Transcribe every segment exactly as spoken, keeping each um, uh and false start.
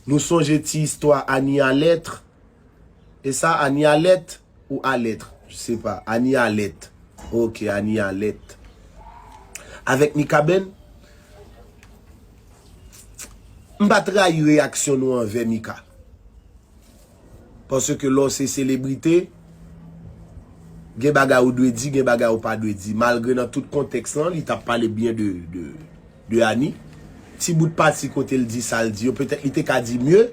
Nou sonje ti istwa Ani Alèt? E sa, Ani Alèt ou Alèt? Je sais pas. Ani Alèt. Ok, Ani Alèt. Avèk Mikaben, m pa trayi reyaksyon nou anvè Mika. Paske lè w se selebrite, gen bagay ou dwe di, gen bagay ou pa dwe di. Malgre nan tout kontèks lan, li t ap pale byen de, de, de Ani. Ti bout pati kote l di sa l di yo, petèt li te ka di mye,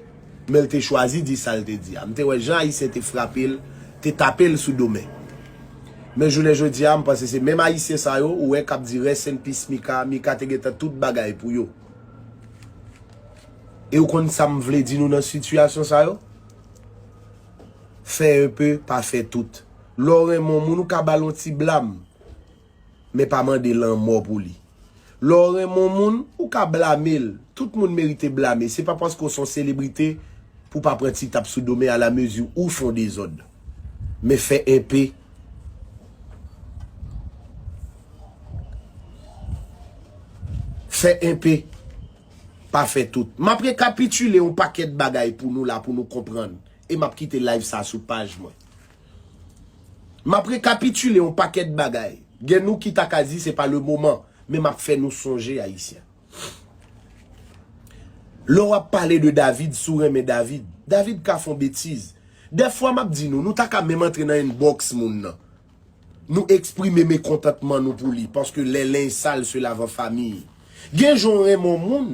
men l te chwazi di sa l te di a. M te wè jan Ayisyen te frape l, te tape l sou do men. Men jounen jodi a, m panse se menm Ayisyen sa yo, ou wè k ap di rest in peace Mika, Mika te gentan tout bagay pou yo. E ou konn sa m vle di nou nan sitiyasyon sa yo? Fè enpe, pa fè tout. Lè w renmen yon moun, ou ka ba l yon ti blam, men pa mande lanmò pou li. Lè w renmen yon moun, ou ka blame l. Tout moun merite blame. Se pa paske w se yon selebrite pou w pa pran ti tap sou do men a la mezi ou fè yon dezòd. Men fè enpe. Fè enpe. Pa fè tout. M ap rekapitile yon pakèt bagay pou nou la, pou nou konprann. E m ap kite live sa sou paj mwen. M ap rekapitile yon pakèt bagay. Gen nou ki ta ka di se pa le moman, men m ap fè nou sonje, Ayisyen. Lè w ap pale de David, si w renmen David, David ka fè yon betiz. Dèfwa m ap di nou, nou ta ka menm antre nan inbox moun nan. Nou eksprime mekontantman nou pou li, paske les linges sales se lavent en famille. Gen jan w renmen yon moun,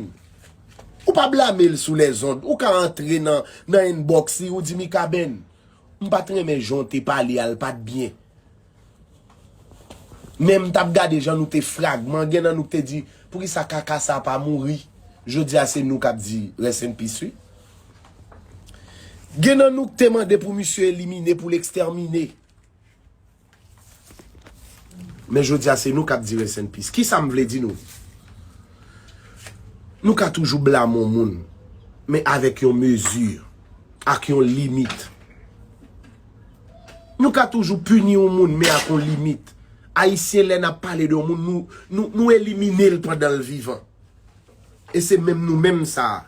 ou pa blame l sou lèzond, ou ka antre nan, nan inbox li, ou di Mikaben, m pa t renmen jan w te pale a, l pa t byen. Men m t ap gade jan nou te fragman, gen nan nou k te di, poukisa kaka sa pa mouri? Jodi a se nou k ap di rest in peace, wi. Gen nan nou k te mande pou misye elimine, pou l ekstèmine. Men jodi a se nou k ap di rest in peace. Kisa m vle di nou? Nou ka toujou blame yon moun, men avèk yon mezi, ak yon limit. Nou ka toujou pini yon moun, men ak yon limit. Ayisyen, lè n ap pale de yon moun, nou, nou, nou elimine l pandan l vivan. E se menm nou menm sa a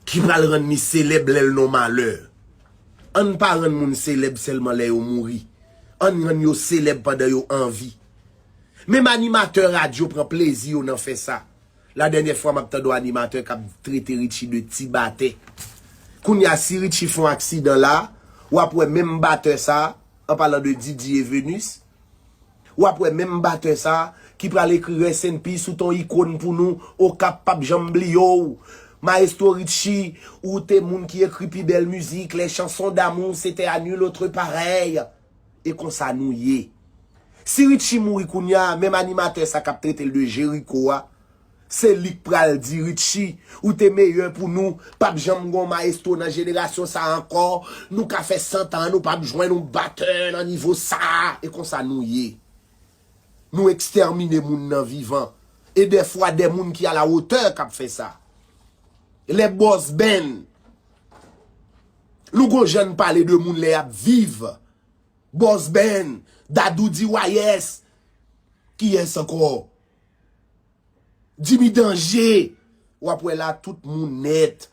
ki pral rann li selèb lè l nan malè. Ann pa rann moun selèb sèlman lè yo mouri. Ann rann yo selèb pandan yo an vi. Menm animatè radyo pran plezi yo nan fè sa. La dènyè fwa m ap tande yon animatè k ap trete Richie de ti batè. Kounye a, si Richie fè yon aksidan la, w ap wè menm batè sa, an palan de Didier Venus, w ap wè menm batè sa ki pral ekri rest in peace, ou t on ikòn pou nou, Okap p ap janm bliye w. Maestro Richie, ou te moun ki ekri pi bèl mizik, les chansons d'amour, c'était à nul autre pareil. E konsa nou ye. Si Richie mouri kounye a, menm animatè sa k ap trete l de Jericho a, se li k pral di Richie, ou te meyè pou nou, p ap janm gen yon maestro nan jenerasyon sa a ankò, nou ka fè san tan nou p ap jwenn yon batè nan nivo sa a. E konsa nou ye. Nou ekstèmine moun nan vivan. E dèfwa de moun ki a la wotè k ap fè sa. Lè Boss Ben, nou gon jan n pale de moun lè y ap viv. Boss Ben, Dadou D Y S, kiyès ankò? Jimmy Danje, w ap wè la tout moun nèt.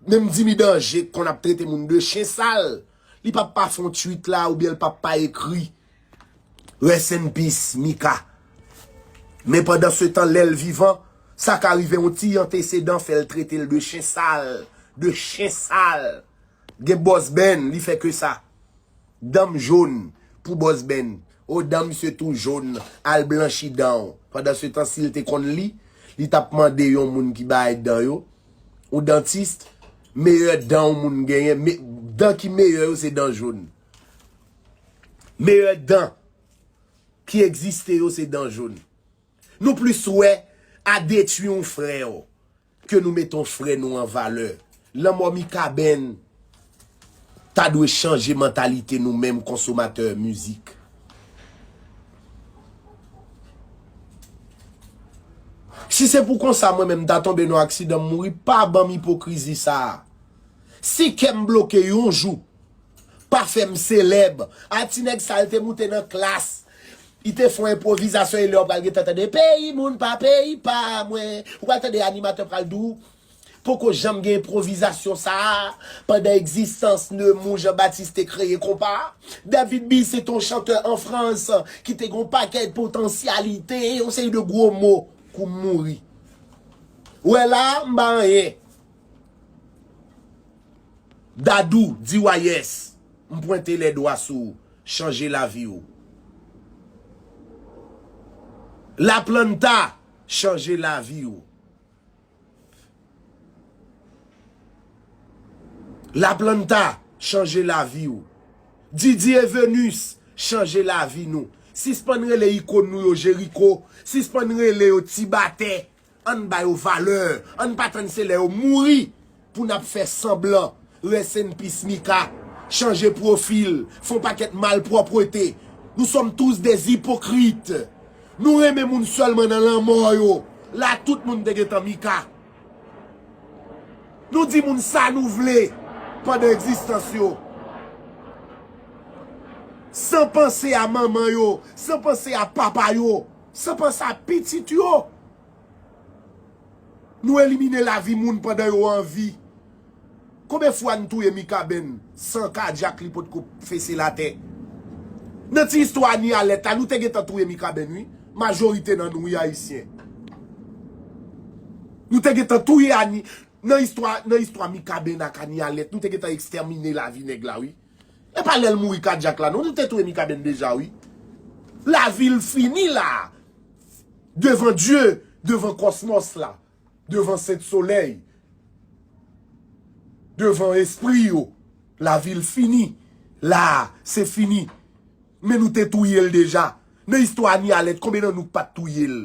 Menm Jimmy Danje k konn ap trete moun de chen sal, li p ap pa fè yon tweet la oubyen l p ap pa ekri rest in peace Mika. Men pandan se tan lè l vivan, sa ka rive yon ti antesedan fè l trete l de chen sal, de chen sal. Gen Boss Ben, li fè ke sa. Dan m jòn pou Boss Ben. O, dan misye tou jòn, al blanchi dan w. Pandan se tan, si l te konn li, li t ap mande yon moun ki bay dan yo, yon dantis, meyè dan yon moun genyen, me, dan ki meyè yo se dan jòn. Meyè dan ki egziste yo se dan jòn. Nou plis wè a detwi yon frè w ke nou mete yon frè nou an valè. Lanmò Mikaben ta dwe chanje mantalite nou menm konsomatè mizik. Si se pou konsa mwen menm m ta tonbe nan aksidan m mouri, pa ban m ipokrizi sa a. Si kè m bloke yon jou, pa fè m selèb. A ti nèg sa, l te moute nan klas. Li te fè yon enpwovizasyon e lè w pral gentan tande peyi moun pa peyi pa mwen. Ou pral tande animatè pral di w, Poko janm gen enpwovizasyon sa a pandan egzistans Nemours Jean Baptiste te kreye konpa a. David B se te yon chantè an Frans ki te gen yon pakèt potansyalite, yon seri de gwo mo kou mouri. Wè la, m pa anyen. Dadou, D Y S, m pwente lèdwa sou ou, chanje lavi w. La Planta, chanje lavi w. La Planta, chanje lavi w. Didi e Venus, chanje lavi nou. Sispann rele ikòn nou yo Jeriko, sispann rele yo ti batè. Ann ba yo valè. Ann pa tann se lè yo mouri pou n ap fè sanblan. Rest in peace Mika. Chanje pwofil. Fè yon pakèt malpwòpte. Nous sommes tous des hypocrites. Nou renmen moun sèlman nan lanmò yo. La tout moun te gentan Mika. Nou di moun sa nou vle pandan egzistans yo. San panse a manman yo, san panse a papa yo, san panse a pitit yo. Nou elimine lavi moun pandan yo an vi. Konbyen fwa n touye Mikaben san kadyak li potko fese latè? Nan ti istwa Ani Alèt la, nou te gentan touye Mikaben, wi. Majorite nan nou, wi, Ayisyen. Nou te gentan touye Ani, nan istwa, nan istwa Mikaben ak Ani Alèt, nou te gentan ekstèmine lavi nèg la, wi. E pa lè l mouri kadyak la, non, nou te touye Mikaben deja, wi. Lavi l fini la. Devan Dye, devan kòsmòs la, devan Sent Solèy, devan espri yo. Lavi l fini. La, se fini. Men nou te touye l deja. Nan istwa Ani Alèt, konbyen nan nou k pa t touye l?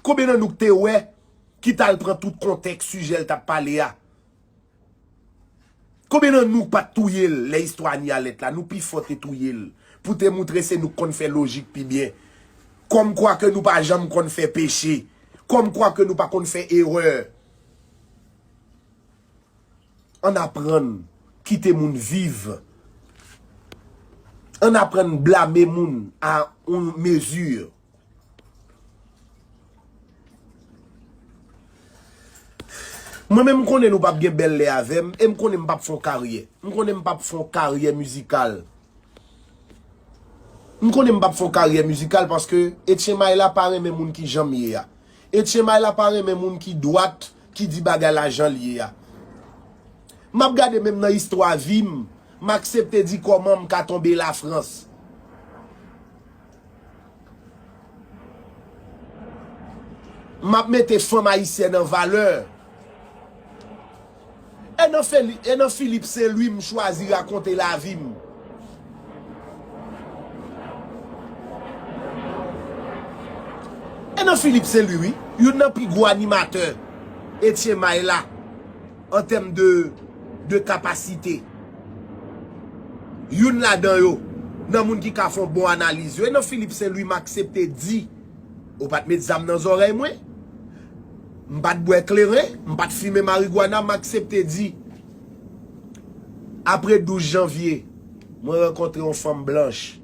Konbyen nan nou k te wè ki t al pran tout kontèks sijè l t ap pale a? Konbyen nan nou k pa t touye l lè istwa Ani Alèt la? Nou pifò te touye l pou te moutre se nou k konn fè lojik pi byen. Kòmkwa ke nou pa janm konn fè peche. Kòmkwa ke nou pa konn fè erè. Ann aprann kite moun viv. Ann aprann blame moun a yon mezi. Mwen menm, m konnen nou p ap gen bèl lè avè m, e m konnen m p ap fè yon karyè. M konnen m p ap fè yon karyè mizikal. M konnen m p ap fè yon karyè mizikal paske Etchemay la pa renmen moun ki jan m ye a. Etchemay la pa renmen moun ki dwat, ki di bagay la jan l ye a. M ap gade menm nan istwa vi m, m aksepte di kòman m ka tonbe Lafrans. M ap mete fanm ayisyèn an valè. E nan Feli-, e nan Philippe Saint Louis m chwazi rakonte lavi m. E nan Philippe Saint Louis, wi, youn nan pi gwo animatè Etchemay la, an tèm de, de kapasite. Youn ladan yo, nan moun ki ka fè yon bon analiz yo. E nan Philippe Saint Louis, m aksepte di, ou pa t met zam nan zòrèy mwen. M pa t bwè kleren, m pa t fimen marigwana, m aksepte di. Apre douz janvye, mwen rankontre yon fanm blanch.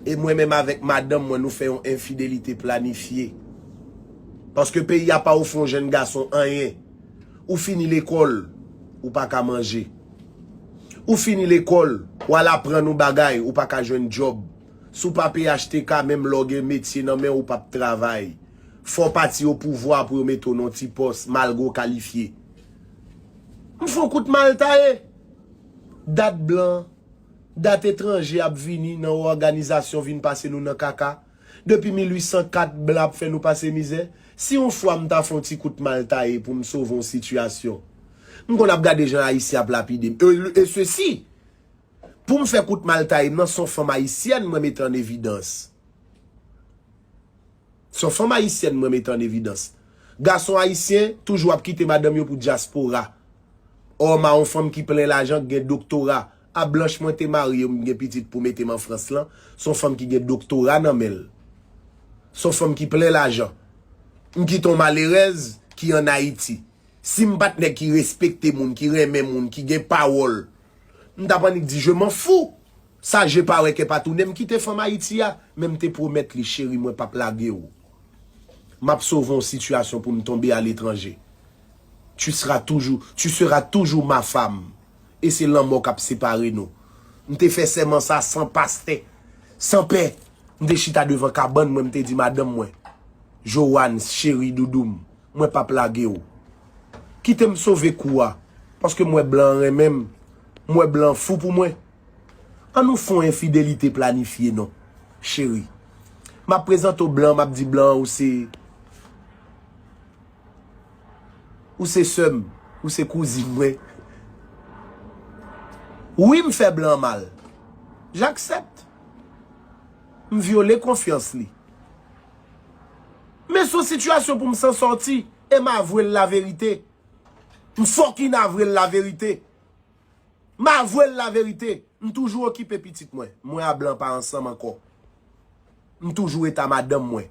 E mwen menm avèk madanm mwen, nou fè yon enfidelite planifye. Paske peyi a pa ofri yon jèn gason anyen. Ou fini lekòl, ou pa ka manje. Ou fini lekòl, w al aprann yon bagay, ou pa ka jwenn djòb. Si w pa P H T K, menm lè w gen metye nan men w, ou p ap travay. Fò w pati opouvwa pou yo mete w nan yon ti pòs, malgre w kalifye. M fè yon kout mal taye. Dat blan, dat etranje ap vini nan òganizasyon vin pase nou nan kaka. Depi mil uit san kat, blan ap fè nou pase mizè. Si yon fwa m ta fè yon ti kout mal taye pou m sove yon sitiyasyon, m konn ap gade jan Ayisyen ap lapide m. E, e sesi, pou m fè kout mal taye m nan, se yon fanm ayisyèn mwen mete an evidans. Se yon fanm ayisyèn mwen mete an evidans. Gason ayisyen toujou ap kite madanm yo pou dyaspora. Ò, m a yon fanm ki plen lajan, ki gen doktora. A blanch mwen te marye, m gen pitit pou mete m an Frans lan, se yon fanm ki gen doktora nan men l. Se yon fanm ki plen lajan. M kite yon malerèz ki ann Ayiti. Si m pa t nèg ki respekte moun, ki renmen moun, ki gen pawòl, m t ap annik di, je m'en fous. Sa je pa wè kè pa tounen, m kite fanm Ayiti a, men m te pwomèt li, cheri, mwen p ap lage w. M ap sove yon sitiyasyon pou m tonbe aletranje. Tu seras toujours, tu seras toujours ma femme. E se lanmò k ap separe nou. M te fè sèman sa san pastè, san pè. M te chita devan kabann mwen, m te di madanm mwen, Joanne, cheri, doudoum, mwen p ap lage w. Kite m sove kou a, paske m wè blan an renmen m. M wè blan an fou pou mwen. An nou fè yon enfidelite planifye non, cheri. M ap prezante w blan, m ap di blan ou se, ou se sè m, ou se kouzin mwen. Wi, m fè blan mal. J'accepte. M vyole konfyans li. Men se yon sitiyasyon pou m san sòti, e m avwe l laverite. M fucking avwe l laverite. M avwe l laverite. M toujou okipe pitit mwen. Mwen a blan pa ansanm ankò. M toujou ret a madanm mwen.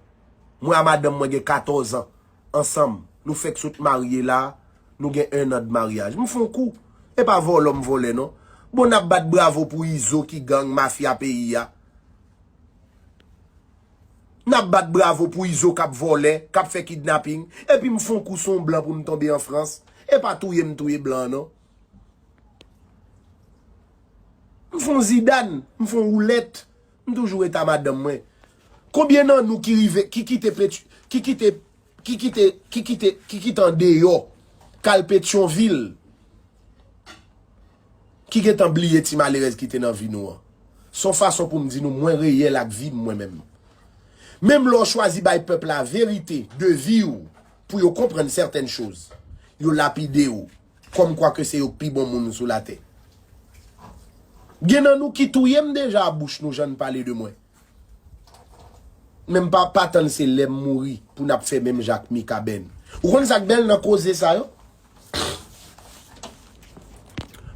Mwen a madanm mwen gen katòz an. Ansanm. Nou fèk sot marye la. Nou gen en an de maryaj. M fè yon kou. E pa vòlò m vòlè non. Bon, n ap bat bravo pou Izo ki gang mafya peyi a. N ap bat bravo pou Izo k ap vòlè, k ap fè kidnaping. Epi m fè yon kou sou yon blan pou m tonbe an Frans. E pa touye m touye blan an non. M fè yon Zidane, m fè yon woulèt. M toujou ret a madanm mwen. Konbyen nan nou ki rive, ki kite Peti-, ki kite, ki kite, ki kite, ki kite andeyò, k al Petyonvil, ki gentan bliye ti malerèz ki te nan vi nou an? Se yon fason pou m di nou, mwen reyèl ak vi m mwen menm. Menm lè w chwazi bay pèp la verite de vi w pou yo konprann sètèn choz, yo lapide w. Kòmkwa ke se yo k pi bon moun sou latè. Gen nan nou ki touye m deja a bouch nou jan n pale de mwen. Men m pa, pa tann se lè m mouri pou n ap fè menm jan ak Mikaben. Ou konn sa k bèl nan koze sa yo?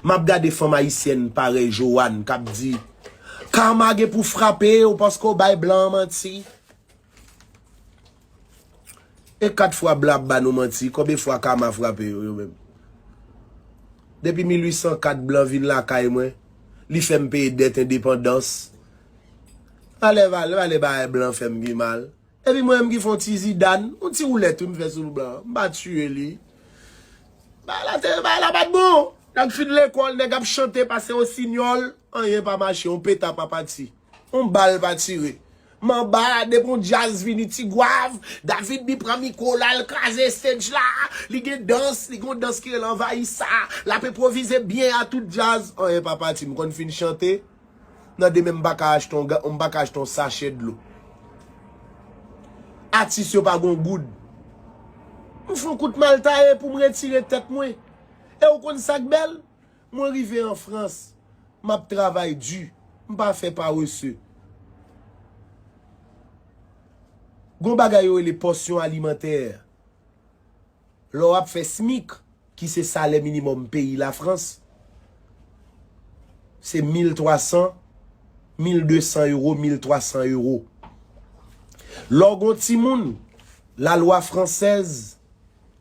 M ap gade fanm ayisyèn parèy Joanne k ap di, Kama gen pou frape w paske w bay blan an manti. E kat fwa blan ap ba nou manti, konbyen fwa kama frape yo, yo menm? Depi mil uit san kat blan vin lakay mwen, li fè m peye dèt endepandans. Valè, valè, valè bagay blan fè m ki mal. Epi mwen menm ki fè yon ti Zidane, yon ti woulèt wi m fè sou blan an. M pa tiye li. Bagay la te, bagay la pa t bon. Nèg fin lekòl, nèg ap chante, pase yon sinyòl, anyen pa mache, yon peta pa pati. Yon bal pa tire. M anba, depi yon djaz vini, Ti Gwav, David Bi pran mikwo la, l kraze stage la. Li gen dans, li gen yon dans ki rele Anvayisa. L ap enpwovize byen a tout djaz. Anyen pa pati, m konn fin chante. Nan demen m pa ka achte yon ga-, m pa ka achte yon sachè dlo. Atis yo pa gon goud. M fè yon kout mal taye pou m retire tèt mwen. E ou konn sa k bèl? Mwen rive an Frans, m ap travay di, m pa fè parese. Gon bagay yo rele pòsyon alimantè. Lè w ap fè smik, ki se salè minimòm peyi Lafrans, se mil twa san, mil de san ewo, mil twa san ewo. Lè w gon timoun, lalwa fransèz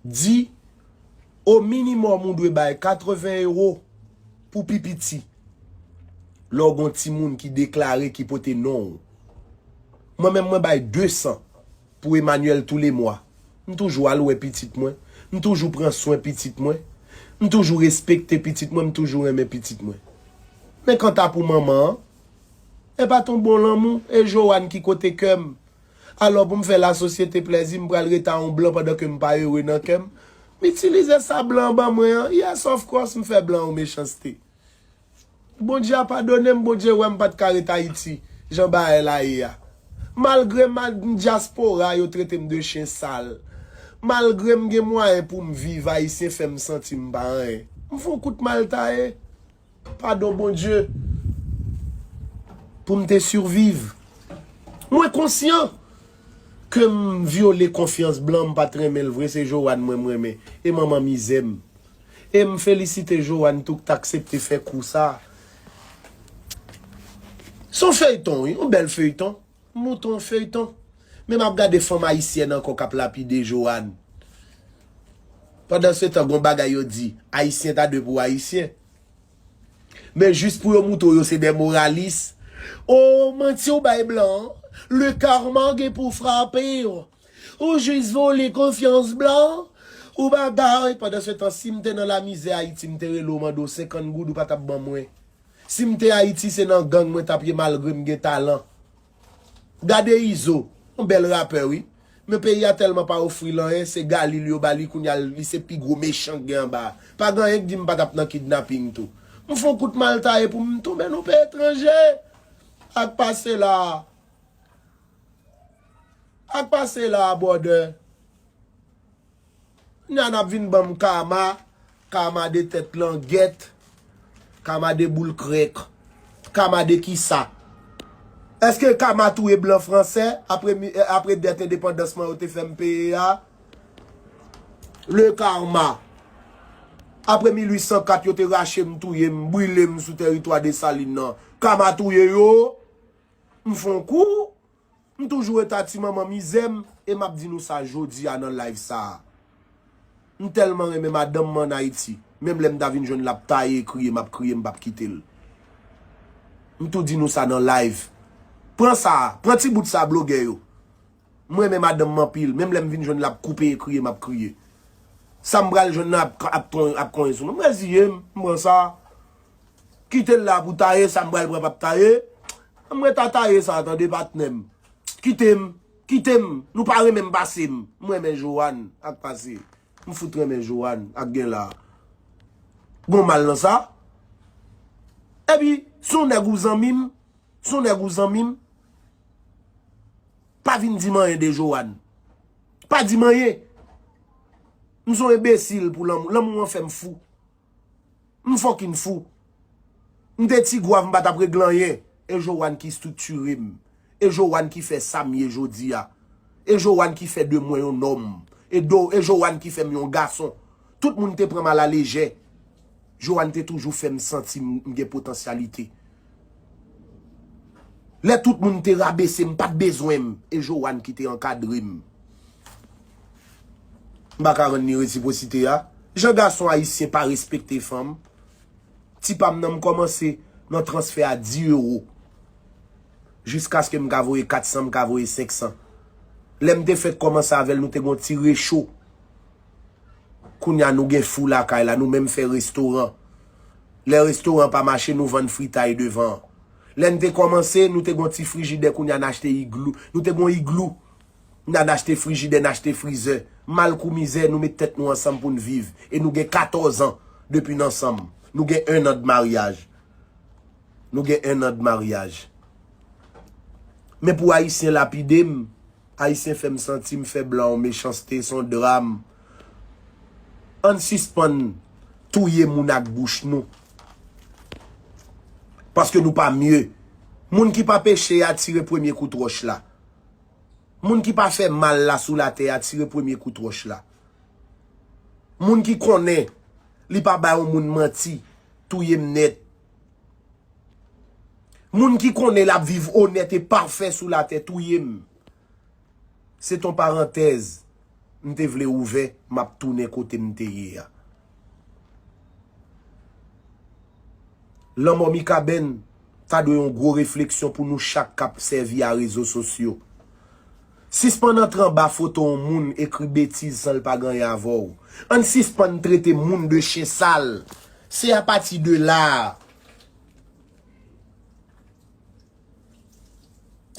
di, o minimòm ou dwe bay katreven ewo pou pi piti. Lè w gon timoun ki deklare, ki pote non w. Mwen menm, mwen bay de san pou Emmanuel toulemwa. M toujou al wè pitit mwen. M toujou pran swen pitit mwen. M toujou respekte pitit mwen, m toujou renmen pitit mwen. Men kanta pou manman an, e pa t yon bon lanmou, e Joanne ki kote kè m. Alò pou m fè lasosyete plèzi, m pral rete a yon blan pandan ke m pa ere nan kè m. M itilize sa blan an ban mwen an. Yes, of course, m fè blan an yon mechanste. Bondye a padone m, Bondye wè m pa t ka ret Ayiti, jan bagay la ye a. Malgre m al dyaspora, yo trete m de chen sal. Malgre m gen mwayen pou m viv, Ayisyen fè m santi m pa anyen. M fè yon kout mal taye. Padon Bondye. Pou m te siviv. Mwen konsyan ke m vyole konfyans blan, m pa t renmen l vre, se Joanne mwen m renmen. E manman mizè m. E m felisite Joanne tou k t aksepte fè kou sa. Se yon feyton, wi, yon bèl feyton. M monte yon feyton. Men m ap gade fanm ayisyèn ankò k ap lapide Joanne. Pandansetan, gon bagay yo di, Ayisyen ta dwe pou Ayisyen. Men jis pou yo moutre w yo se de moralis. O, manti w bay blan an. Le karma gen pou frape w. Ou jis vole konfyans blan. Ou bagay, pandan se tan, si m te nan lamizè Ayiti, m te rele w mande w senkant goud, ou pa t ap ban mwen. Si m te Ayiti, se nan gang mwen t ap ye malgre m gen talan. Gade Izo, yon bèl rapè wi. Men peyi a tèlman pa ofri l anyen, se galil yo ba li kounye a, li se pi gwo mechan k gen anba a. Pa gen anyen k di m pa t ap nan kidnaping tou. M fè yon kout maltaye pou m tounen nan yon peyi etranje. Ak pase la. Ak pase la, brother. Nyan ap vin ban m kama, kama de tèt langèt, kama de boul krèk, kama de kisa? Èske kama touye blan fransè apre, mi- eh, apre dèt endepandans mwen yo te fè m peye a? Le karma. Apre mil uit san kat yo te rache m, touye m, brile m sou tèritwa Desalin nan. Kama touye yo. M fè yon kou. M toujou rete a ti manman mizè m, e m ap di nou sa jodi a nan live sa a. M tèlman renmen madanm mwen ann Ayiti, menm lè m ta vin jwenn l ap taye e kriye, m ap kriye, m p ap kite l. M tou di nou sa nan live. Pran sa, pran ti bout sa blogè yo. M renmen madanm m anpil, menm lè m vin jwenn l ap koupe e kriye, m ap kriye. Sa m pral jwenn nan ap, ap, ton- ap konyen sou mwen. M reziye m, m pran sa. Kite l la pou taye, sa m pral pran p ap taye. M ret a taye sa, tande patnè m. Kite m, kite m, nou pa renmen m pase m. M renmen Joanne ak pase. M fout renmen Joanne ak gen la. Gon mal nan sa. Epi, si yon nèg ou zanmi m, si yon nèg ou zanmi m, pa vin di m anyen de Joanne. Pa di m anyen. M se yon enbesil pou lanmou. Lanmou an fè m fou. M fucking fou. M te ti gwav, m pa t ap regle anyen. E Joanne ki estriktire m. E Joanne ki fè sa m ye jodi a. E Joanne ki fè de mwen yon nonm. E do, e Joanne ki fè m yon gason. Tout moun te pran m alalejè. Joanne te toujou fè m santi m, m gen potansyalite. Lè tout moun te rabese m, pa t bezwen m, e Joanne ki te ankadre m. M pa ka rann li resipwosite a. Jan gason ayisyen pa respekte fanm. Ti pa m nan m kòmanse nan transfè a dis euro. Jiskaske m ka voye kat san, m ka voye senk san. Lè m te fèk kòmanse avè l, nou te gon ti recho. Kounye a nou gen fou lakay la, nou menm fè restoran. Lè restoran pa mache, nou vann fritay devan. Lè n te kòmanse, nou te gon ti frijidè, kounye a n achte iglou. Nou te gon iglou. N al achte frijidè, n achte frizè. Mal kou mizè, nou met tèt nou ansanm pou n viv. E nou gen katòz an depi n ansanm. Nou gen en an de maryaj. Nou gen en an de maryaj. Men pou Ayisyen lapide m, Ayisyen fè m santi m fè blan yon mechanste, se yon dram. Ann sispann touye moun ak bouch nou. Paske nou pa mye. Moun ki pa peche a tire premye kout wòch la. Moun ki pa fè mal la sou latè a tire premye kout wòch la. Moun ki konnen li pa bay yon moun manti, touye m nèt. Moun ki konnen l ap viv onèt e pafè sou latè, touye m. Se t on parantèz m te vle ouvè, m ap tounen kote m te ye a. Lanmò Mikaben ta dwe yon gwo refleksyon pou nou chak k ap sèvi a rezo sosyo. Sispann antre anba foto yon moun ekri betiz san l pa gen anyen avè w. Ann sispann trete moun de chen sal. Se apati de la a.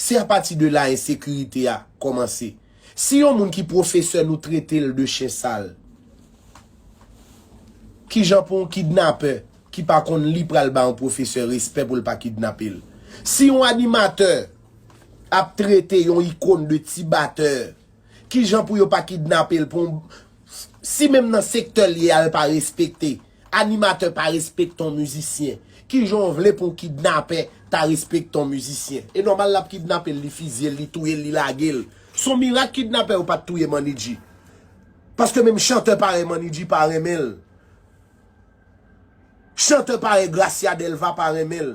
Se apati de la ensekirite a kòmanse. Si yon moun ki pwofesè nou trete l de chen sal, kijan pou yon kidnapè ki pa konn li pral ba yon pwofesè respè pou l pa kidnape l? Si yon animatè ap trete yon ikòn de ti batè, kijan pou yo pa kidnape l pou yon, si menm nan sektè l ye a, l pa respekte, animatè pa respekte yon mizisyen, kijan w vle pou yon kidnapè ta respekte yon mizisyen? E nòmal l ap kidnape l, li fizye l, li touye l, li lage l. Se yon mirak kidnapè yo pa t touye Manidji. Paske menm chantè parèy Manidji pa renmen l. Chantè parèy Gracia Delva pa renmen l.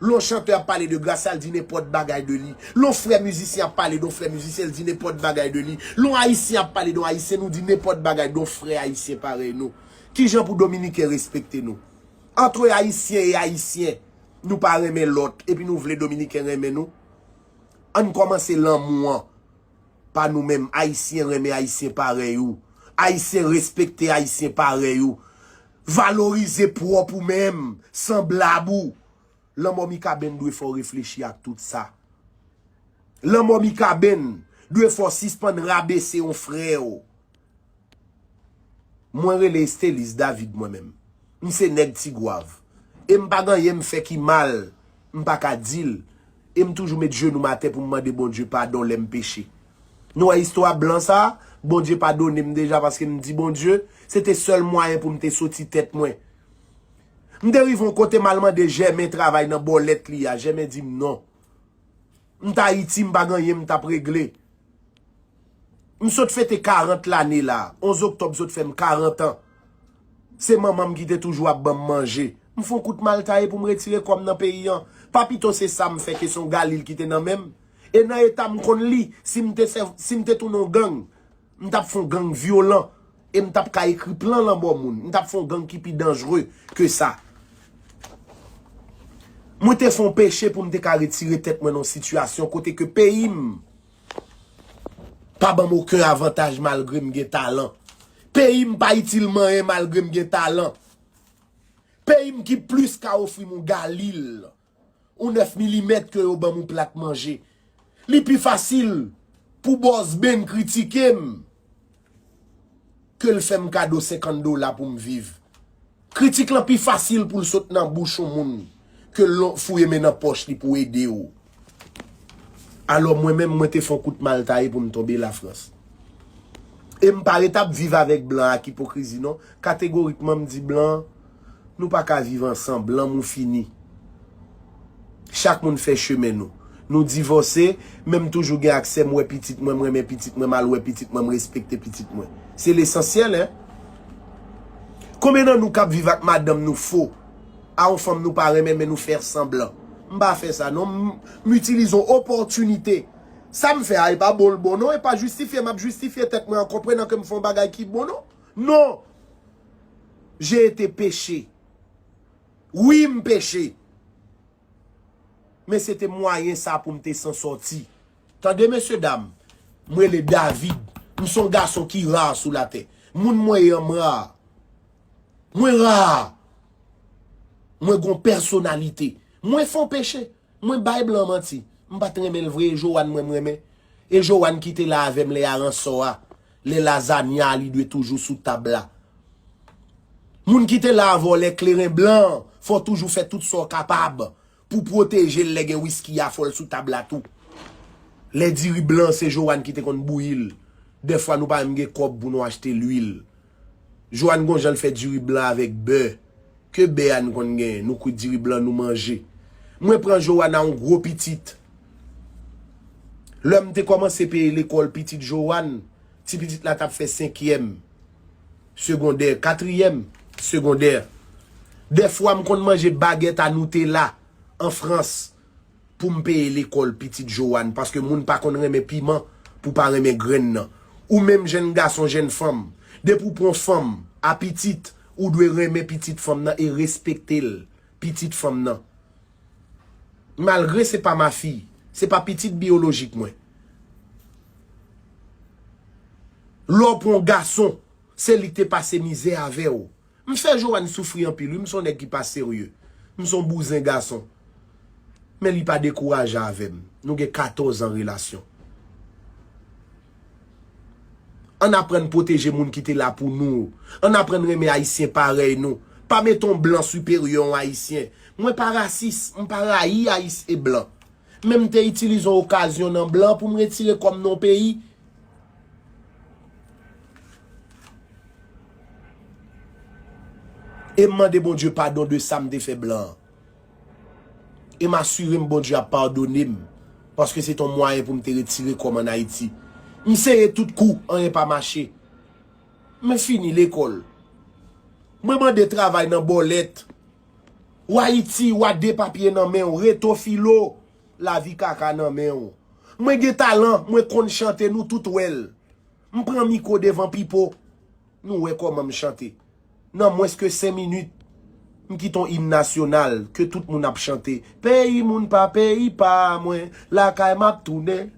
Lè yon chantè ap pale de Gracia, l di nenpòt bagay de li. Lè yon frè mizisyen ap pale de yon frè mizisyen, l di nenpòt bagay de li. Lè yon ayisyen ap pale de yon ayisyen, nou di nenpòt bagay de yon frè ayisyen parèy nou. Kijan pou dominiken respekte nou? Antre ayisyen e ayisyen, nou pa renmen lòt, epi nou vle dominiken renmen nou? Ann kòmanse lanmou an pa nou menm. Ayisyen renmen ayisyen parèy ou. Ayisyen, respekte Ayisyen parèy ou. Valorize pwòp ou menm, sanblab ou. Lanmò Mikaben dwe fè w reflechi ak tout sa. Lanmò Mikaben dwe fè w sispann rabese yon frè w. Mwen rele Estelis David mwen menm. M se nèg Tigwav. E m pa gen anyen m fè ki mal, m pa ka di l. E m toujou met jenou m atè pou m mande Bondye padon lè m peche. Nou wè istwa blan sa, Bondye padone m deja paske m di Bondye, se te sèl mwayen pou m te soti tèt mwen. M te rive yon kote m al mande Jèmen travay nan bòlèt li a, Jèmen di m non. M t Ayiti, m pa gen anyen m t ap regle. M sot fete karant lane la. Onz oktòb sot fè m karant an. Se manman m ki te toujou ap ban m manje. M fè yon kout mal taye pou m retire kò m nan peyi an. Pa pito se sa m fè ke se yon galil ki te nan men m. E nan eta m konn li, si m te sèv, si m te tounen yon gang, m t ap fè yon gang vyolan. E m t ap ka ekri plan lanmò moun. M t ap fè yon gang ki pi danjre ke sa. Mwen te fè yon peche pou m te ka retire tèt mwen nan yon sitiyasyon kote ke peyi m pa ban m okenn avantaj malgre m gen talan. Peyi m pa itil m anyen malgre m gen talan. Peyi m ki plis ka ofri m yon galil, yon nèf milimèt ke yo ban m yon plat manje. Li pi fasil pou Bòs Ben kritike m ke l fè m kado senkant dola pou m viv. Kritik lan pi fasil pou l sot nan bouch yon moun ke l fouye men nan pòch li pou ede w. Alò mwen menm, mwen te fè yon kout mal taye pou m tonbe Lafrans. E m pa ret ap viv avèk blan ak ipokrizi non. Kategorikman, m di blan, nou pa ka viv ansanm, lanmou fini. Chak moun fè chemen nou. Nou divòse, men m toujou gen aksè, m wè pitit mwen, m renmen pitit mwen, m al wè pitit mwen, m respekte pitit mwen. Se lesansyèl, en. Konbyen nan nou k ap viv ak madanm nou fo? A yon fanm nou pa renmen, men nou fè sanblan. M pa fè sa, non. M, m itilize yon opòtinite. Sa m fè a, e pa bon l bon, non. E pa jistifye m ap jistifye tèt mwen an konprenan ke m fè yon bagay ki bon, non. Non. J'ai été péché. Wi, m peche. Men se te mwayen sa pou m te san sòti. Tande, mesye dam, m rele David. M se yon gason ki ra sou latè. Moun mwen ye an, m ra. Mwen ra. Mwen gon pèsonalite. Mwen fè yon peche. Mwen bay blan manti. M pa t renmen l vre, e Joanne mwen m renmen. E Joanne ki te la avè m lè a ransò a, lè lazanya a, li dwe toujou sou tab la. Moun ki te la avè w lè kleren blan an, fò w toujou fè tout sa w kapab pou pwoteje l lè gen wiski a, fò l sou tab la tou. Lè diri blan, se Joanne ki te konn bouyi l. Dèfwa nou pa menm gen kòb pou nou achte lwil. Joanne gon jan l fè diri blan avèk bè. Ke bè a n konn genyen, nou kwit diri blan nou manje. Mwen pran Joanne a yon gwo pitit. Lè m te kòmanse peye lekòl pitit Joanne, ti pitit la t ap fè senkyèm segondè, katriyèm segondè. Dèfwa m konn manje bagèt a Nutella an Frans pou m peye lekòl pitit Joanne, paske moun pa konn renmen piman pou pa renmen grenn nan. Ou menm jèn gason, jèn fanm, depi w pran fanm a pitit, ou dwe renmen pitit fanm nan e respekte l, pitit fanm nan. Malgre se pa ma fille, se pa pitit biyolojik mwen. Lè w pran yon gason, se li k te pase mizè avè w. M fè Joanne soufri anpil, wi, m se yon nèg ki pa serye. M se yon bouzen gason. Men li pa dekouraje avè m. Nou gen katòz an relasyon. Ann aprann pwoteje moun ki te la pou nou. Ann aprann renmen Ayisyen parèy nou. Pa mete yon blan siperyè yon Ayisyen. Mwen pa rasis, m pa rayi Ayis e blan. Men m te itilize yon okazyon nan blan pou m retire kò m nan yon peyi. E m mande Bondye padon de sa m te fè blan an. E m asire m Bondye ap padone m, paske se t on mwayen pou m te retire kò m ann Ayiti. M seye tout kou, anyen pa mache. Mwen fini lekòl. Mwen mande travay nan bòlèt. W Ayiti, w a de papye nan men w, reto filo, lavi kaka nan men w. Mwen gen talan, mwen konn chante, nou tout wè l. M pran mikwo devan Pipo, nou wè kòman m chante. Nan mwens ke senk minit, m kite yon im nasyonal ke tout moun ap chante. Peyi moun pa peyi pa mwen, lakay m ap tounen.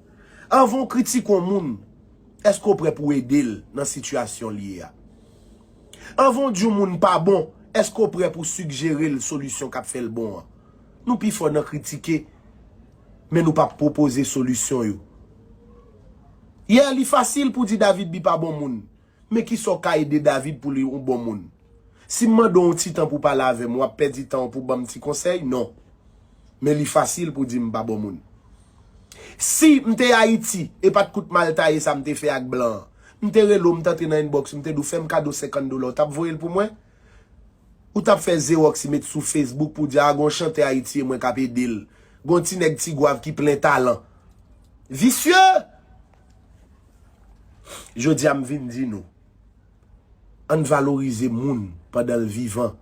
Anvan w kritike yon moun, Èske w prè pou w ede l nan sitiyasyon l ye a? Anvan w di yon moun pa bon, èske w prè pou w sigjere l solisyon k ap fè l bon an? Nou pi fò nan kritike, men nou p ap pwopoze solisyon yo. Yeah, li fasil pou di David Bi pa bon moun. Men kisa w ka ede David pou li yon bon moun? Si m mande w yon ti tan pou w pale avè m, w ap pèdi tan w pou w ban m ti konsèy? Non. Men li fasil pou di m pa bon moun. Si m te Ayiti, e pa t kout mal taye sa m te fè ak blan an, m te rele w, m t antre nan inbox ou, m te di w fè m kado senkant dola, w t ap voye l pou mwen? Ou t ap fè Xerox met sou Facebook pou di a gon chantè Ayiti e mwen k ap ede l. Gon ti nèg Ti Gwav ki plen talan. Visye! Jodi a m vin di nou, ann valorize moun pandan l vivan.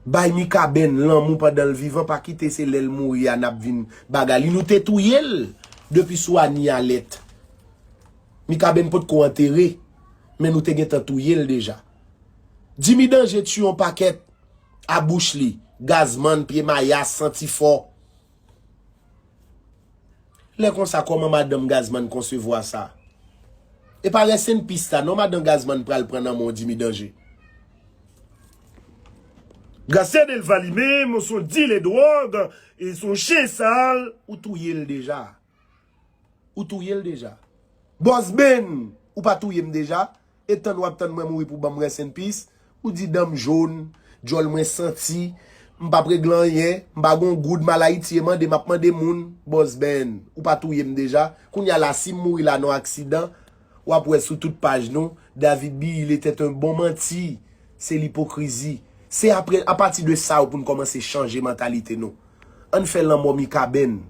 Bay Mikaben lanmou pandan l vivan, pa kite se lè l mouri a n ap vin bagay li. Nou te touye l depi sou Ani Alèt. Mikaben potko antere, men nou te gentan touye l deja. Jimmy Danje tiye yon pakèt a bouch li, Gazman, Pye Mayas, Santi Fò. Lè konsa, kòman madanm Gazman konsevwa sa? E pa rest in peace sa, non, madanm Gazman pral pran nan men w Jimmy Danje. Gazman Delva li menm, se yon dilè dwòg, e se yon chen sal, ou touye l deja. Ou touye l deja. Bòs Ben, ou pa touye m deja? E tann w ap tann mwen mouri pou ban m rest in peace? Ou di dan m jòn, djòl mwen santi, m p ap regle anyen, m pa gon goud, m al Ayiti e mande, m ap mande moun. Bòs Ben, ou pa touye m deja? Kounye a la, si m mouri la nan yon aksidan, w ap wè sou tout paj nou, David Bi, il était un bon manti. Se lipokrizi. Se apre, apati de sa yo pou n kòmanse chanje mantalite nou. Ann fè lanmò Mikaben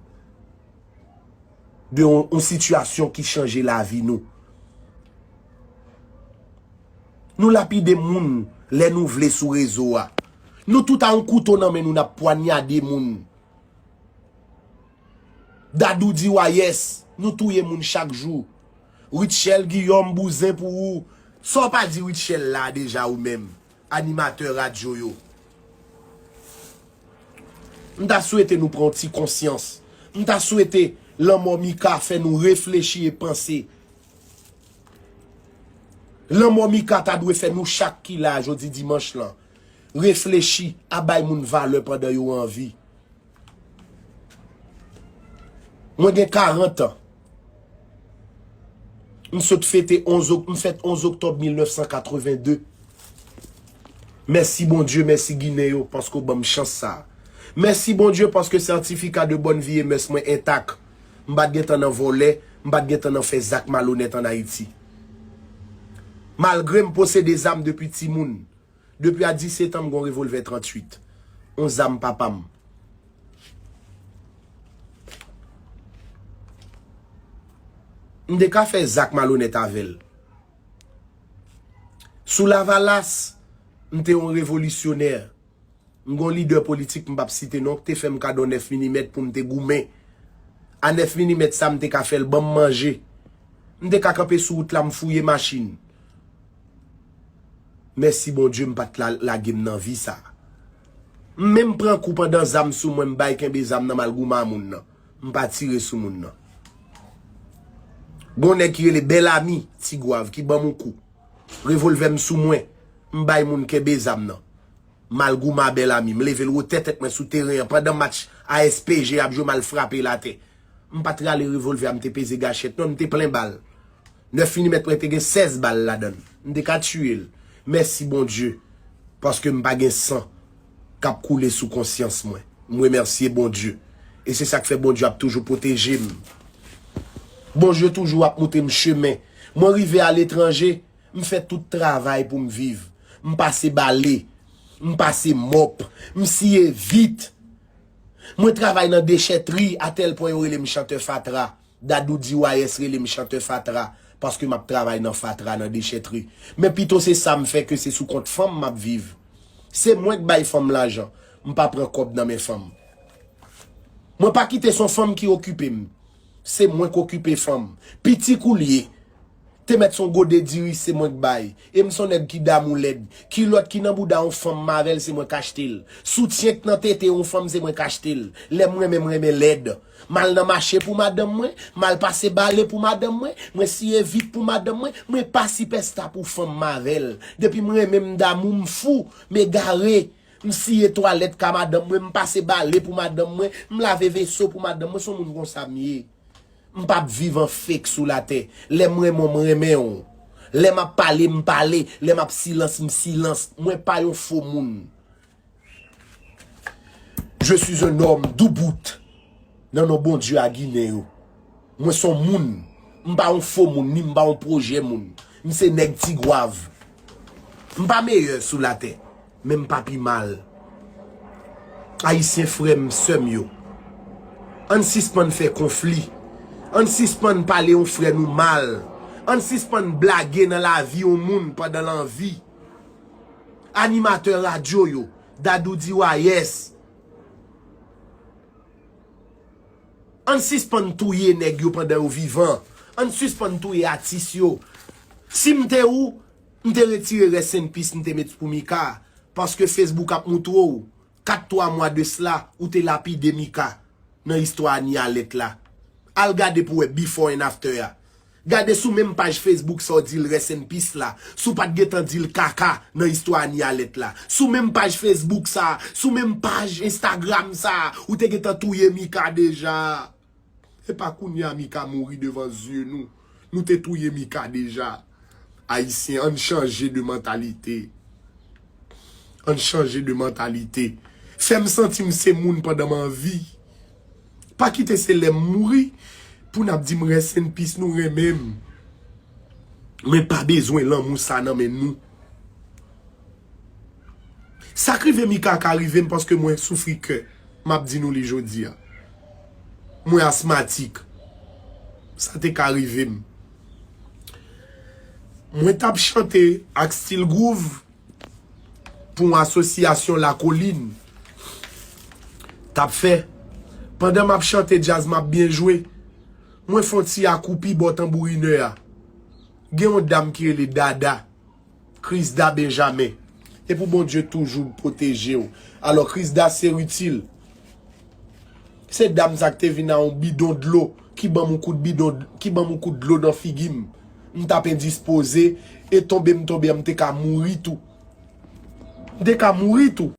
de yon, yon sitiyasyon ki chanje lavi nou. Nou lapide moun lè nou vle sou rezo a. Nou tout a yon kouto nan men nou, n ap pwanyade moun. Dadou di wa yes, nou touye moun chak jou. Rutshelle Guillaume bouzen pou ou. Sa w pa di Rutshelle la deja ou menm, animatè radyo yo? M ta swete nou pran yon ti konsyans. M ta swete lanmò Mika fè nou reflechi e panse. Lanmò Mika ta dwe fè nou chak ki la jodi dimanch lan reflechi a bay moun valè pandan yo an vi. Mwen gen karant an. M sot fete onz ok-, m fèt onz oktòb mil nèf san katreven de. Mèsi Bondye, mèsi Ginen yo, paske w ban m chans sa a. Mèsi Bondye, paske sètifika de bòn vi e mès mwen entak. M pa t gentan nan vòlè, m pa t gentan nan fè zak malonèt ann Ayiti. Malgre m posede zam depi timoun, depi a disèt an, m gen yon revòlvè tranntuit. Yon zam papa m. M te ka fè zak malonèt avè l. Sou Lavalas, m te yon revolisyonè. M gen yon lidè politik, m p ap site non, ki te fè m kado nèf milimèt pou m te goumen. A nèf milimèt sa, m te ka fè l ban m manje. M te ka kanpe sou wout la, m fouye machin. Mèsi Bondye, m pa t la, lage m nan vi sa. M menm pran kou pandan zam sou mwen, m bay kenbe zam nan, m al goumen a moun nan. M pa tire sou moun nan. Gon nèg ki rele Bèlami Tigwav ki ban m yon kou. Revòlvè m sou mwen. M bay moun kenbe zam nan. M al goumen a Bèlami. M leve l wotè tèt mwen sou teren an. Pandan match A S P G ap jwe, m al frape l atè. M pa t rale revòlvè a, m te peze gachèt. Non, m te plen bal. Nèf milimèt mwen te gen sèz bal ladan l. M te ka tiye l. Mèsi Bondye. Paske m pa gen san k ap koule sou konsyans mwen. M remèsye Bondye. E se sa k fè Bondye ap toujou pwoteje m. Bondye toujou ap montre m chemen. Mwen rive aletranje, m fè tout travay pou m viv. M pase bale, m pase mòp, m siye vit. Mwen travay nan dechètri, atèl pwen yo rele m chantè fatra. Dadou D Y S rele m chantè fatra, paske m ap travay nan fatra, nan dechètri. Men pito se sa m fè ke se sou kont fanm m ap viv. Se mwen k bay fanm lajan, m pa pran kòb nan men fanm. Mwen pa kite se yon fanm ki okipe m. Se mwen k okipe fanm. Piti kou l ye. Te mèt se yon gode diri se mwen k bay. E m se yon nèg ki damou lèd. Kilòt ki nan bouda yon fanm m avè l se mwen k achte l. Soutyen k nan tete yon fanm se mwen k achte l. Lè m renmen m renmen lèd. M al nan mache pou madanm mwen, m al pase bale pou madanm mwen, mwen siye vit pou madanm mwen, mwen pa sipèsta pou fanm m avè l. Depi m renmen m damou m fou, m egare. M siye twalèt ka madanm mwen, m pase bale pou madanm mwen, m lave veso pou madanm mwen, se yon moun konsa m ye. M p ap viv an fake sou latè. Lè m renmen w, m renmen w. Lè m ap pale, m pale. Lè m ap silans, m silans. Mwen pa yon fo moun. Je suis un homme doubout. Nan non Bondye a Ginen yo. Mwen se yon moun. M pa yon fo moun, ni m pa yon pwojè moun. M se nèg Tigwav. M pa meyè sou latè, men m pa pi mal. Ayisyen frè m, sè m yo, ann sispann fè konfli. Ann sispann pale yon frè nou mal. Ann sispann blage nan lavi yon moun pandan l an vi. Animatè radyo yo, Dadou Diwayès, ann sispann touye nèg yo pandan yo vivan. Ann sispann touye atis yo. Si m te ou, m te retire rest in peace m te met pou Mika. Paske Facebook ap moutre w, kat twa mwa de sla, ou te lapide Mika nan istwa Anialèt la. Al gade pou wè before and after a. Gade sou menm paj Facebook sa w di l rest in peace la, si w pa t gentan di l kaka nan istwa Anialèt la. Sou menm paj Facebook sa, sou menm paj Instagram sa, ou te gentan touye Mika deja. E pa kounye a Mika mouri devan zye nou. Nou te touye Mika deja. Ayisyen, ann chanje de mantalite. Ann chanje de mantalite. Fè m santi m se moun pandan m an vi. Pa kite se lè m mouri pou n ap di m rest in peace, nou renmen m. Mwen pa bezwen lanmou sa nan men nou. Sa k rive Mika ka rive m paske mwen soufri kè. M ap di nou li jodi a. Mwen asmatik. Sa te ka rive m. Mwen t ap chante ak Steel Groove pou yon asosyasyon Lakolin t ap fè. Pandan m ap chante djaz, m ap byen jwe, mwen fè yon ti akoupi bò tanbourinè a. Gen yon dam ki rele Dada, Krisda Benjamin. E pou Bondye toujou pwoteje w. Alò, Krisda se itil. Se dam sa k te vin a yon bidon dlo, ki ban m yon kout bidon, ki ban m yon kout dlo nan figi m. M t ap endispoze, e tonbe m tonbe an, m te ka mouri tou. M te ka mouri tou.